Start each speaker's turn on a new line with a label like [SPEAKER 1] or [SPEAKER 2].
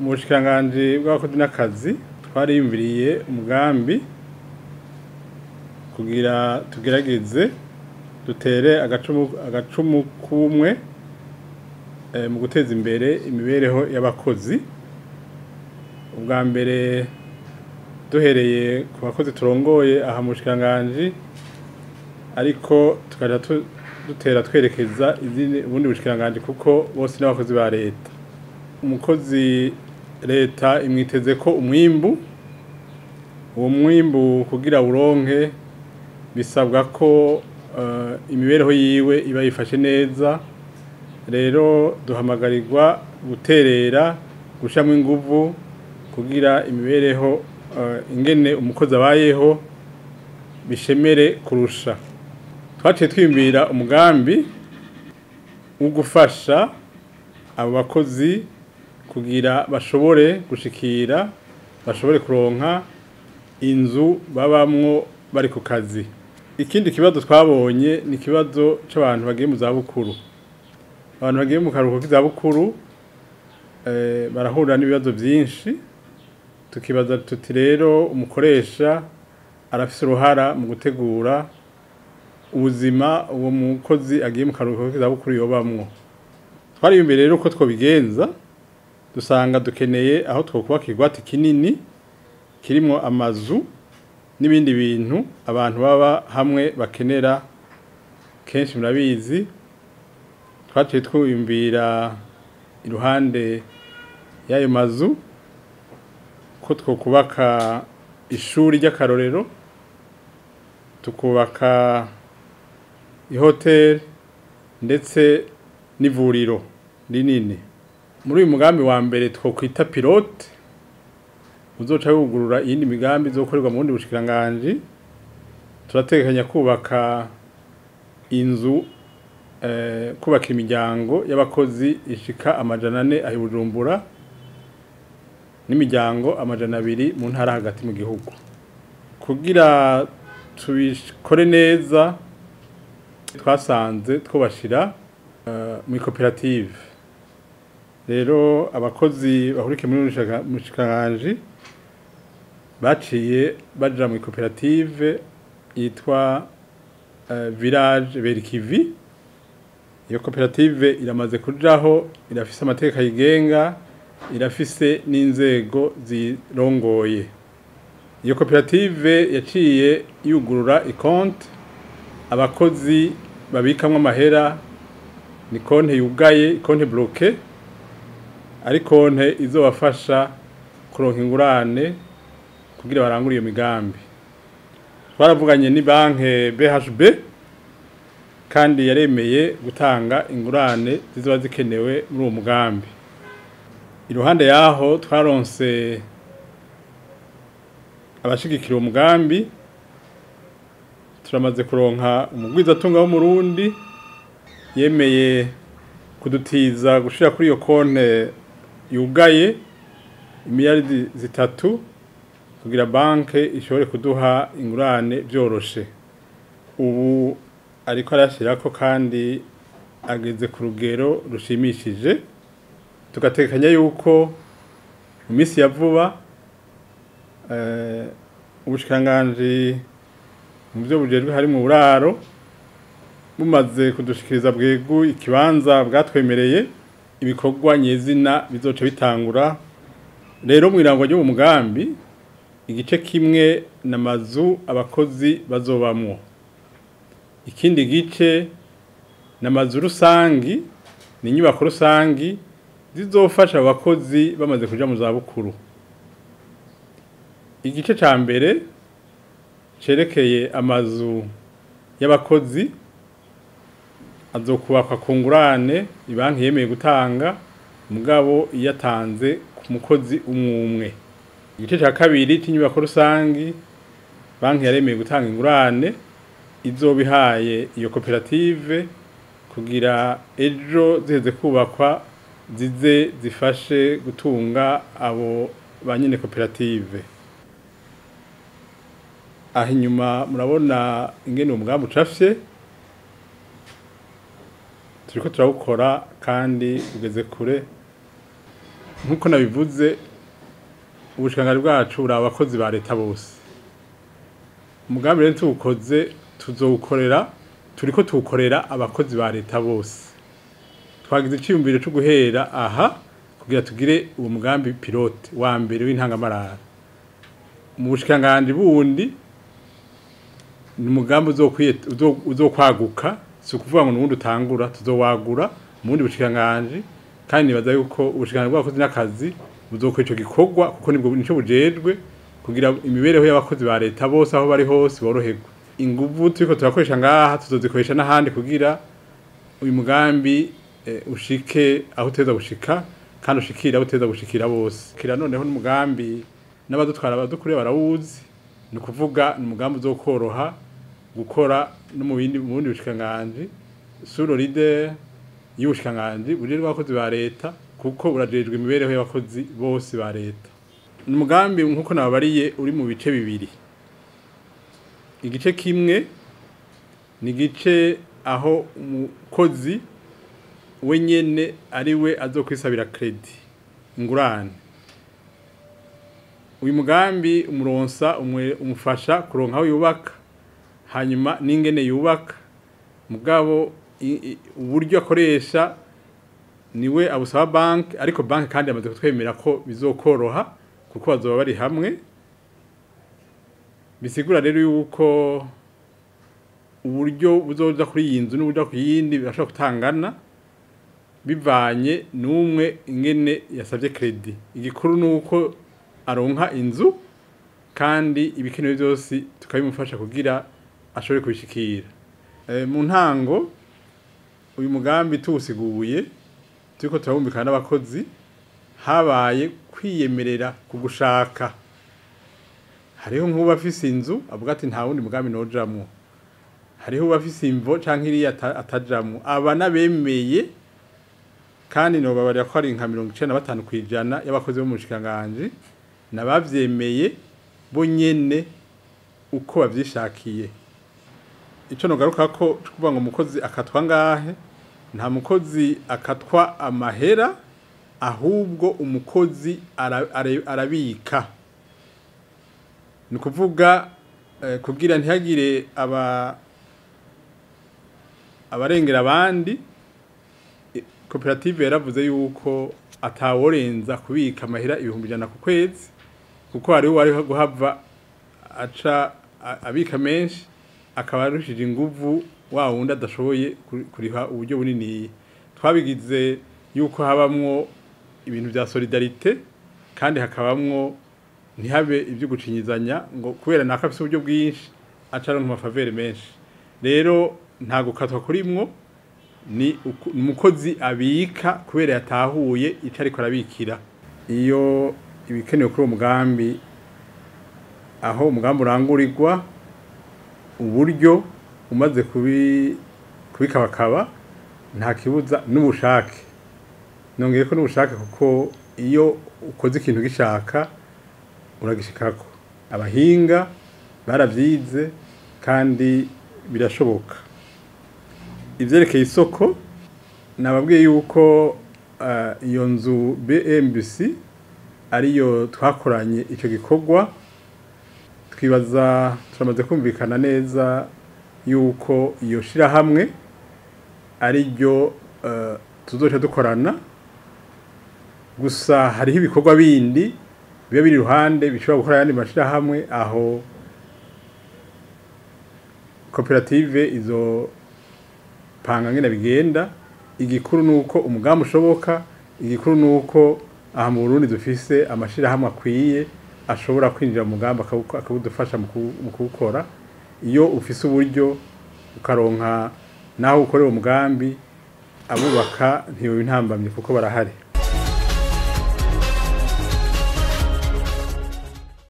[SPEAKER 1] Mu bushikiranganji bw'abakozi n'akazi twariyumviriye umugambi kugira tugerageze dutere agacumu kumwe mu guteza imbere imibereho y'abakozi. Ubwa mbere duhereye ku bakozi turongoye aha mu bushikiranganji, ariko tukaja dutera twerekeza izindi ubundi bushikiranganji kuko bose n'abakozi ba leta. Umukozi leta imwiteze ko umwimbu, uwo mwimbu kugira uronke bisabwa ko imibereho yiwe iba yifashe neza. Rero duhamagarirwa guterera, gushamwa inguvu kugira imibereho ingene umukozi abayeho bishemere kurusha. Twaciye twimbira umugambi wo gufasha abo bakozi kugira bashobore gushikira, bashobore kuronka inzu babamwo bari ku kazi. Ikindi kibazo twabonye ni kibazo c'abantu bagiye mu zabukuru. Abantu bagiye mu karuhuko k'izabukuru barahura n'ibibazo byinshi. Tukibaza tuti rero umukoresha arafise uruhara mu gutegura ubuzima uwo mukozi agiye mu karuhuko k'izabukuru yobamwo. Twariyumviye rero uko twobigenza, dusanga dukeneye aho twokubaka ikigwati kinini kirimwo amazu n'ibindi bintu abantu baba hamwe bakenera. Kenshi murabizi, twaciye twiyumvira iruhande y'ayo mazu ko twokubaka ishuri ry'akarorero, tukubaka ihoteli ndetse n'ivuriro rinini. Muri uyu mugambi wa mbere twokwita pilote uzoca wugurura iyindi migambi izokorerwa mu bundi bushikiranganji, turategekanya kubaka inzu, kubaka imiryango y'abakozi ishika 400 aho i Bujumbura n'imiryango 200 mu ntara hagati mu gihugu. Kugira tubikore neza twasanze twobashira muri koperative. Rero abakozi bahurikiye muri bushikiranganji baciye baja muri koperative yitwa Village Berikivi. Iyo koperative iramaze kujaho, irafise amategeko ayigenga, irafise n'inzego zirongoye. Iyo koperative yaciye yugurura ikonte abakozi babikamwo amahera. Ni konte yugaye, ikonte bloquée, ari konte izobafasha kuronka ingurane kugira barangure iyo migambi. Twaravuganye ni banke BHB kandi yaremeye gutanga ingurane zizoba zikenewe muri uwo mugambi. Iruhande yaho twaronse abashigikira uwo mugambi, turamaze kuronka umugwizatunga w'Umurundi yemeye kudutiza gushira kuri iyo konte yugaye imiliyaridi 3 kugira banke ishobore kuduha ingurane vyoroshe. Ubu ariko arashirako kandi ageze ku rugero rushimishije. Tugatekanya yuko mu minsi ya vuba ubushikiranganji mu byo bujejwe hari mu buraro bumaze kudushikiriza bwegu ikibanza bwatwemereye, ibikorwa nyezina bizoca bitangura. Rero mu irango ry'uwo mugambi igice kimwe n'amazu abakozi bazobamwo, ikindi gice n'amazu rusangi, ni inyubako rusangi zizofasha abakozi bamaze kuja mu zabukuru. Igice ca mbere cerekeye amazu y'abakozi azokubakwa ku ngurane ibanki yemeye gutanga, mugabo iyatanze ku mukozi umwe. Igice ca kabiri c'inyubako rusangi banki yaremeye gutanga ingurane izobihaye iyo koperative kugira ejo ziheze kubakwa zize zifashe gutunga abo ba nyene koperative. Aho inyuma murabona ingene umugambi ucafye, turiko turawukora kandi ugeze kure. Nkuko nabivuze, ubushikiranganji bwacu buri abakozi ba leta bose. Umugambi rero tuwukoze, tuzowukorera, turiko tuwukorera abakozi ba leta bose. Twagize iciyumviro co guhera aha kugira tugire uwo mugambi pilote wa mbere w'intangamarara. Mu bushikiranganji bundi ni umugambi uzokwaguka, si ukuvuga ngo nuwundi utangura, tuzowagura mu bundi bushikiranganji, kandi nibaza yuko ubushikiranganji bw'abakozi n'akazi buzokora ico gikorwa, kuko nibwo nico bujejwe kugira imibereho y'abakozi ba leta bose aho bari hose boroherwe. Inguvu turiko turakoresha ngaha tuzozikoresha n'ahandi kugira uyu mugambi ushike aho uteza gushika, kandi ushikira aho uteza gushikira bose. Kira noneho n'umugambi n'abadutwara abadukuriye barawuzi, ni ukuvuga ni umugambi uzokoroha gukora no mu bindi, mu bundi bushikiranganji sous le leader y'ubushikiranganji bujejwe abakozi ba leta, kuko burajejwe imibereho y'abakozi bose ba leta. Ni umugambi nkuko nababariye uri mu bice bibiri. Igice kimwe ni igice aho umukozi we nyene ari we azokwisabira crédit, ingurane. Uyu mugambi umuronsa umufasha kuronka aho yubaka, hanyuma n'ingene yubaka, mugabo uburyo akoresha niwe abusaba banki, ariko banki kandi amaze kutwemera ko bizokoroha kuko bazoba bari hamwe. Bisigura rero yuko uburyo buzoja kuri iyi nzu n'uburyo ku yindi birashobora kutangana bivanye n'umwe ingene yasabye crédit. Igikuru nuko aronka inzu kandi ibikenewe byose tukabimufasha kugira ashobore kubishikira. Mu ntango uyu mugambi tuwusiguye turiko turabumvikana n'abakozi, habaye kwiyemerera kugushaka. Hariho nk'uba afise inzu avuga ati nta wundi mugambi nojamwo, hariho uba afise imvo canke iriya atajamwo. Aba n'abemeye, kandi nobabarira ko ari nka 95% y'abakozi bo mu bushikiranganji nabavyemeye bo nyene uko bavyishakiye. Ico nogaruka ko kuvuga ngo umukozi akatwa ngahe, nta mukozi akatwa amahera, ahubwo umukozi arabika. Ni ukuvuga kugira ntihagire abarengera abandi, koperative yaravuze yuko ataworenza kubika amahera 100,000 ku kwezi, kuko hariho uwari guhava aca abika menshi akaba arushije inguvu wa wundi adashoboye kuriha uburyo bunini. Twabigize yuko habamwo ibintu vya solidarité, kandi hakabamwo ntihabe ivyo gucinyizanya ngo kubera naka afise uburyo bwinshi aca aronka amafavere menshi. Rero nta gukatwa kurimwo, ni umukozi abika kubera yatahuye ico ariko arabikira. Iyo ibikenewe kuri uwo mugambi, aho umugambi urangurirwa, uburyo umaze kubikabakaba, nta kibuza n'ubushake. Nongeye ko n'ubushake, kuko iyo ukoze ikintu gishaka uragishikako. Abahinga baravyize kandi birashoboka. Ivyerekeye isoko, nababwiye yuko iyo nzu BMBC ariyo twakoranye ico gikorwa. Twibaza turamaze kumvikana neza yuko iyo shirahamwe ariryo tuzoca dukorana. Gusa hariho ibikorwa bindi biba biri iruhande bishobora gukora ayandi mashirahamwe, aho koperative izo panga ngene bigenda. Igikuru nuko umugambi ushoboka, igikuru nuko aha mu Burundi dufise amashirahamwe akwiye ashobora kwinjira mu mugambi akawudufasha mu kuwukora. Iyo ufise uburyo ukaronka naho ukorera umugambi, abubaka ntiyoba intambamye kuko barahari.